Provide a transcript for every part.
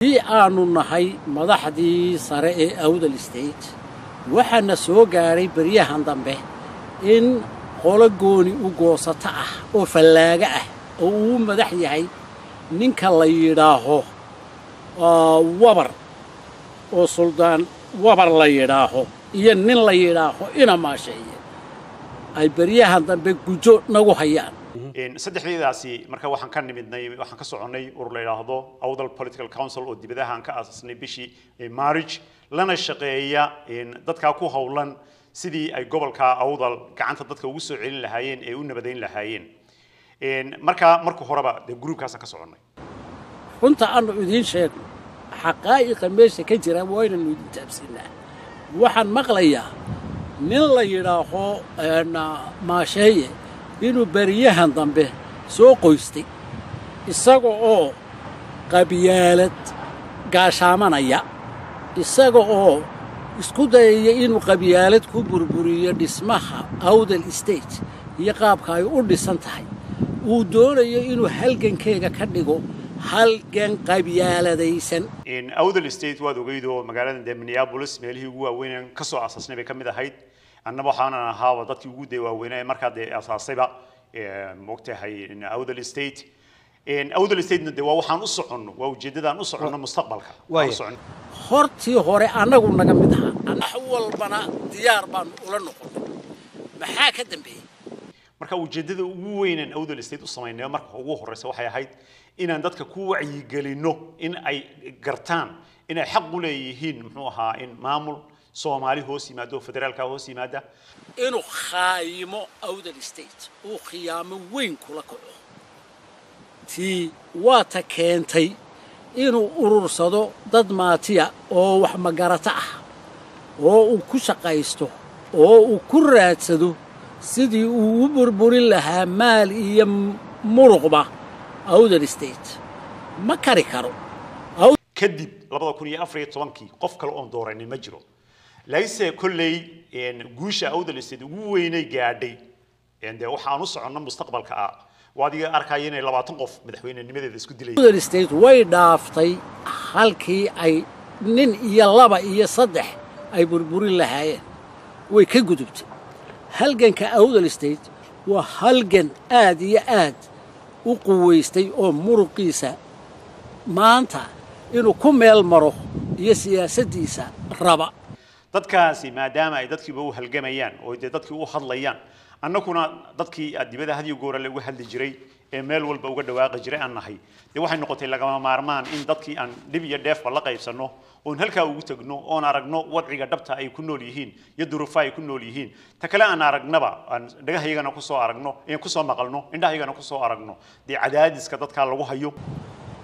Haddii aanu nahay madaxdii sare ee Awdal State, waxaana soo gaadhay beryahan dambe in qolo gooni u goosato ah oo fallaaga ah oo uu madax yahay ninka la yidhaaho Wabar, oo Suldaan Wabar la yidhaaho, iyo nin la yidhaaho Ina Maasheeye, ay beryahan dambe gujo nagu hayaan. Saddexdeedaasi marka waxaan ka nimidnay, waxaan ka soconnay urur la yidhaahdo Awdal Political Council oo dibadaha aan ka aasasnay bishii March, lana shaqeeya dadkaa ku howlan sidii ay gobolka Awdal gacanta dadka ugu soo celin lahaayeen ee u nabadayn lahaayeen. Marka marka horeba dee groupkaasaan ka soconnay. Runta aanu idiin sheegno, xaqaa'iqa meesha ka jira waa inaynu idin taabsiinaa. Waxaan maqlayaa nin la yidhaaho Maasheeye inuu beryahan dambe soo qoystay, isaga oo qabyaalad gaashaamanaya, isaga oo isku dayaya inuu qabyaalad ku burburiyo dhismaha Awdal State iyo qaabka ay u dhisan tahay, uu doonayo inuu halgankeega ka dhigo halgan qabyaaladaysan. Awdal State waad ogeydoo magaalada dee Minneapolis meelihii ugu waaweyn ka soo asaasnay bay ka mid ahayd. Annaba waxaanan ahaaba dadkii ugu dee waaweynaa ee markaa dee asaasayba, moogtahay, Awdal State. Awdal Statena dee waa waxaan u soconno, waa ujeeddadaan u soconno mustaqbalka. Hortii hore annagu naga mid ahaa, wax walbana diyaar baanu ula noqonnay. Maxaa ka dambeeyey? Marka ujeeddada ugu weynaan Awdal State u samaynay marka ugu horreysa waxay ahayd inaan dadka ku wacyigelinno in ay gartaan inay xaq u leeyihiin, muxuu ahaa, in maamul Soomaali hoos yimaado, federaalka hoos yimaada. Inuu khaayimo Awdal State, uu khiyaamo weyn kula kaco, tii waa ta keentay inuu urursado dad maatiya oo wax magarata ah oo uu ku shaqaysto oo uu ku raadsado sidii uu u burburin lahaa maal iyo muruqba Awdal State. Ma kari karo. Kadib 2014-kii qof kale oon dooranin ma jiro, laakiinse kolley guusha Awdal State ugu weynay gaadhay dee waxaan u soconno mustaqbalka ah waa adiga arkaya inay 20 qof madaxweynenimadeeda isku dilay. Awdal State way dhaaftay halkii ay nin iyo laba iyo saddex ay burburin lahaayeen, way ka gudubtay. Halganka Awdal State waa halgan aad iyo aad u quwaystay oo muruqiisa maanta inuu ku meel maro iyo siyaasaddiisa raba. Dadkaasi maadaama ay dadkiiba u halgamayaan oo dee dadkii u hadlayaan, annaguna dadkii dibadda had iyo goora uga hadli jiray ee meel walba uga dhawaaqi jiray aan nahay, dee waxay noqotay lagama maarmaan in dadkii aan dhib iyo dheefba la qaybsanno oon halkaa ugu tagno oon aragno wadciga dhabta ay ku nool yihiin iyo duruufaha ay ku nool yihiin. Ta kale aan aragnaba, aan dhagahayagana kusoo aragno, kusoo maqalno, indhahayagana kusoo aragno dee cadaadiska dadkaa lagu hayo.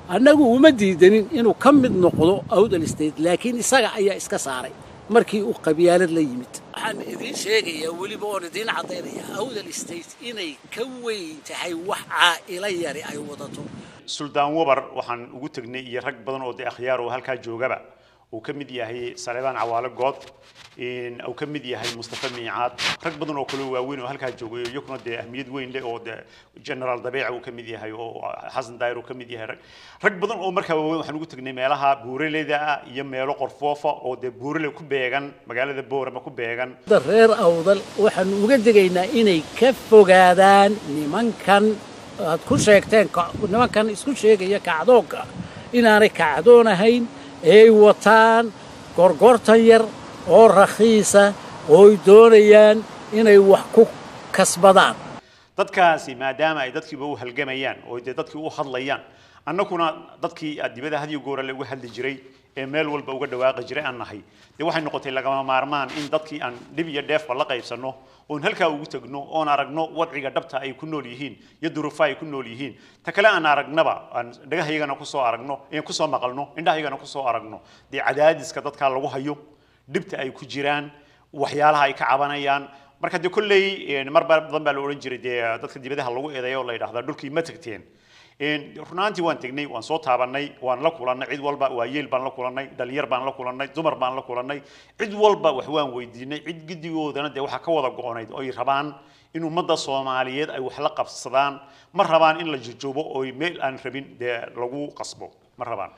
Annagu uma diidanin inuu ka mid noqdo Awdal State, laakiin isaga ayaa iska saaray markii uu qabyaalad la yimid. Waxaan idiin sheegayaa weliba oon idiin caddaynayaa Awdal State inay ka weyn tahay wax caa'ilo yari ay wadato. Suldaan Wabar waxaan ugu tegnay iyo rag badan oo dee akhyaar oo halkaa joogaba, uu ka mid yahay Saleebaan Cawaale Good, uu ka mid yahay Mustafa Miicaad, rag badan oo kale waaweyn oo halkaa joogay, iyaguna dee ahmiyad weyn leh, oo dee Generaal Dabeeca uu ka mid yahay oo Xasan Daayir uu ka mid yahay, rag badan oo markaa waaweyn. Waxaan ugu tegnay meelaha buuraleyda ah iyo meelo qorfoofa oo dee buuraley ku beegan, magaalada Boorama ku beegan. Reer Awdal waxaanu uga digaynaa inay ka fogaadaan nimankan aad ku sheegteen, nimankan isku sheegaya kacdoonka, inaanay kacdoon ahayn ay wataan gorgortan yar oo rakhiisa ooy doonayaan inay wax ku kasbadaan. Dadkaasi maadaama ay dadkiiba u halgamayaan oo dee dadkii u hadlayaan, annaguna dadkii dibadda had iyo goora uga hadli jiray ee meel walba uga dhawaaqi jiray aan nahay, dee waxay noqotay lagama maarmaan in dadkii aan dhib iyo dheefba la qaybsanno oon halkaa ugu tagno oon aragno wadciga dhabta ay ku nool yihiin iyo duruufaha ay ku nool yihiin. Ta kale aan aragnaba, aan dhagahayagana kusoo aragno, kusoo maqalno, indhahayagana kusoo aragno dee cadaadiska dadkaa lagu hayo, dhibta ay ku jiraan, waxyaalaha ay ka cabanayaan. Marka dee kolley mar badan baa la odhan jiray dee dadka dibadaha lagu eedeeyo oo la yidhahdaa dhulkii ma tagteen. Runaantii waan tegnay, waan soo taabanay, waan la kulannay cid walba. Waayeel baan la kulannay, dhalinyar baan la kulannay, dumar baan la kulannay, cid walba wax waan weydiinay. Cid giddigoodana dee waxaa ka wada go'onayd oo ay rabaan in ummadda Soomaaliyeed ay wax la qabsadaan. Ma rabaan in la jojoobo oo meel aan rabin dee lagu qasbo, ma rabaan.